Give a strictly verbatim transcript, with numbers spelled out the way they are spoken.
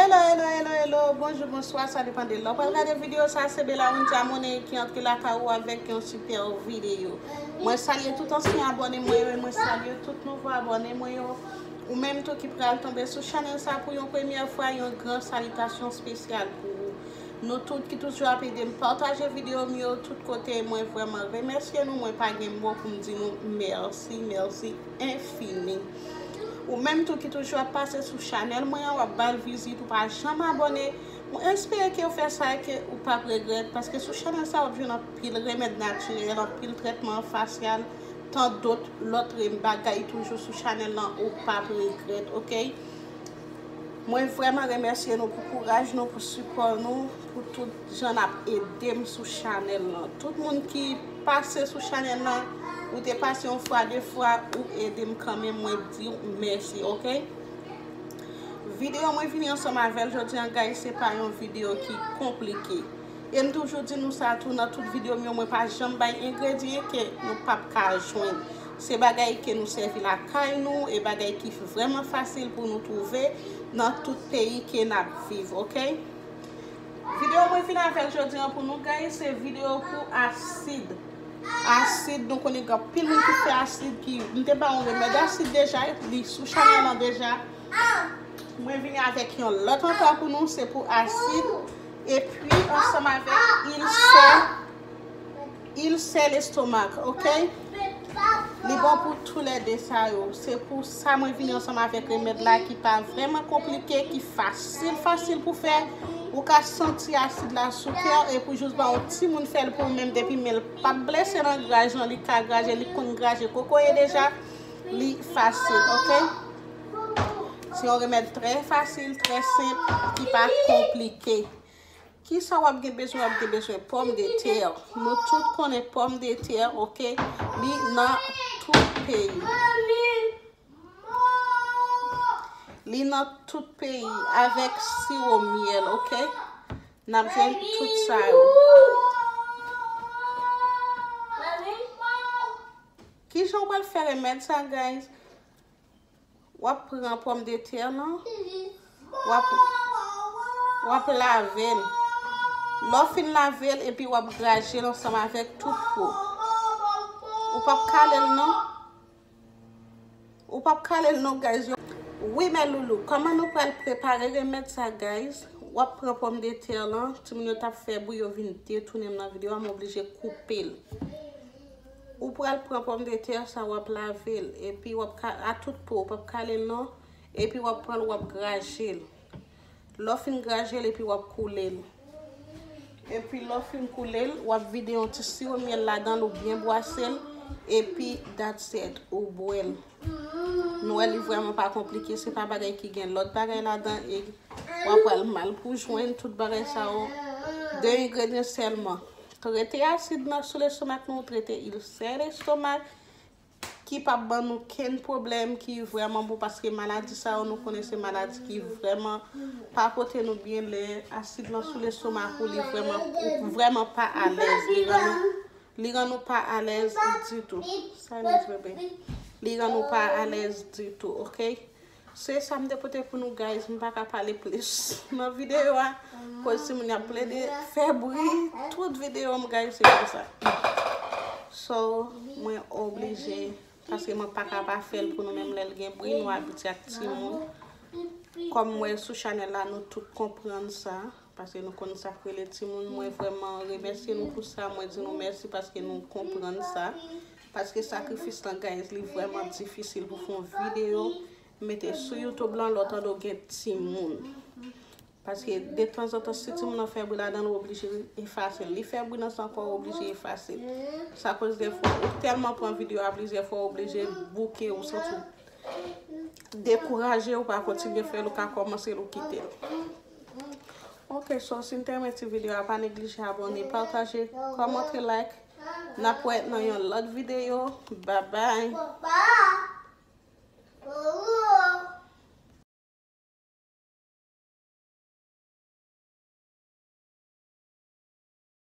Hello, hello, hello, hello. Bonjou, bonswa, sa depann de lè w pral gade videyo sa. Se Bella Wendy Amoné ki antre lakay ou avèk yon sipè videyo. Mwen salye tout ansyen abòne mwen yo, e mwen salye tout nouvo abòne mwen yo. Ou menm tou ki pral tonbe sou chanèl sa pou yon premyè fwa, yon gran salitasyon espesyal pou ou. Nou tout ki toujou ap ede m pataje videyo m yo tout kote, mwen vrèman remèsye nou, mwen pa gen mo pou m di nou mèsi, mèsi enfini. Ou menm tou ki toujou ap pase sou chanèl mwen an, w ap ba l vizit, ou pa janm abòne, mwen espere ke w fè sa e ke ou p ap regrèt, paske sou chanèl sa w ap jwenn anpil remèd natirèl, anpil trètman fasyal, tan dòt lòt bagay toujou sou chanèl lan, ou p ap regrèt, oke? Mwen vrèman remèsye nou pou kouraj nou, pou sipò nou, pou tout jan n ap ede m sou chanèl lan. Tout moun ki pase sou chanèl lan, ou te pase yon fwa, de fwa, ou ede m kanmenm, mwen di w mèsi, oke? Videyo mwen vini ansanm avè l jodi an, guys, se pa yon videyo ki konplike. E m toujou di nou sa tou, nan tout videyo m yo, mwen pa janm bay engredyan ke nou p ap ka jwenn. Se bagay ke nou sèvi lakay nou, e bagay ki vrèman fasil pou nou twouve nan tout peyi ke n ap viv, oke? Videyo mwen vin avè l jodi an pou nou, guys, se videyo pou asid. Asid, nou konnen gen anpil moun ki fè asid, ki, m te ba yon remèd asid deja, li sou chanèl lan deja. Mwen vini avèk yon lòt ankò pou nou, se pou asid. Epi, ansanm avèk ilsè, ilsè lestomak, oke? Li bon pou toulède sa yo. Se pou sa mwen vini ansanm avèk remèd la ki pa vrèman konplike, ki fasil, fasil pou fè. Ou ka santi asid la sou kè w, epi w jis ba yon timoun fè l pou ou menm, depi men l p ap blese nan graj lan, li ka graje, li konn graje kokoye deja, li fasil, oke? Se yon remèd trè fasil, trè senp, ki pa konplike. Kisa w ap gen bezwen? W ap gen bezwen pòmdetè. Nou tout konnen pòmdetè, oke? Li nan tout peyi. Li nan tout peyi avèk siwo myèl, oke? N ap jwenn tout sa yo. Kijan w pral fè remèd sa, guys? W ap pran pòmdetè lan, w ap, w ap lave l. Lè w fin lave l, epi w ap graje l ansanm avèk tout po. Ou p ap kale l non. Ou p ap kale l non, guys. Wi, men loulou, kòman nou pral prepare remèd sa, guys? W ap pran pòmdetè lan. Timoun yo t ap fè bri, yo vin detounen m nan videyo a, m oblije koupe l. Ou pral pran pòmdetè sa, w ap lave l, epi w ap ka, a tout po, ou p ap kale l non, epi w ap pran l, w ap graje l. Lè w fin graje l, epi w ap koule l. Epi lè w fin koule l, w ap vide yon ti siwo myèl ladan l, ou byen bwase l, epi that's it, ou bwè l. Nou wè li vrèman pa konplike, se pa bagay ki gen lòt bagay ladan, e w ap pral mal pou jwenn tout bagay sa yo. De engredyan sèlman. Trete asid nan sou lestomak nou, trete ilsè lestomak, ki p ap ban nou kenn pwoblèm, ki vrèman bon, paske maladi sa yo, nou konnen se maladi ki vrèman pa pote nou byen. Lè asid lan sou lestomak ou, li vrèman, ou vrèman pa alèz. Li rann nou, li rann nou pa alèz ditou. Silence, bebe. Li rann nou pa alèz ditou, oke? Se sa m te pote pou nou, guys. M pa ka pale plis nan videyo a. Koz timoun y ap plede fè bri. Tout videyo m, guys, se konsa. So, mwen oblije, paske mwen pa ka pa fè l pou nou menm lè l gen bri, nou abitye ak timoun. Kòm m wè sou chanèl la, nou tout konprann sa. Paske nou konn sa k rele timoun. Mwen vrèman remèsye nou pou sa. Mwen di nou mèsi paske nou konprann sa. Paske sakrifis lan, guys, li vrèman difisil pou fè yon videyo, mete sou YouTube lan, lè w tande w gen timoun. Paske detanzantan, si timoun nan fè bri ladan l, ou oblije efase l. Li fè bri nan san kò, ou oblije efase l. Sa koz defwa, ou tèlman pran videyo a plizyè fwa, ou oblije bouke, ou santi w dekouraje, ou pa kontinye fè l, ou ka kòmanse l, ou kite l. Ok, so, si n te renmen ti videyo a, pa neglije abòne, pataje, kòmante, like. N ap wè nan yon lòt videyo. Babay.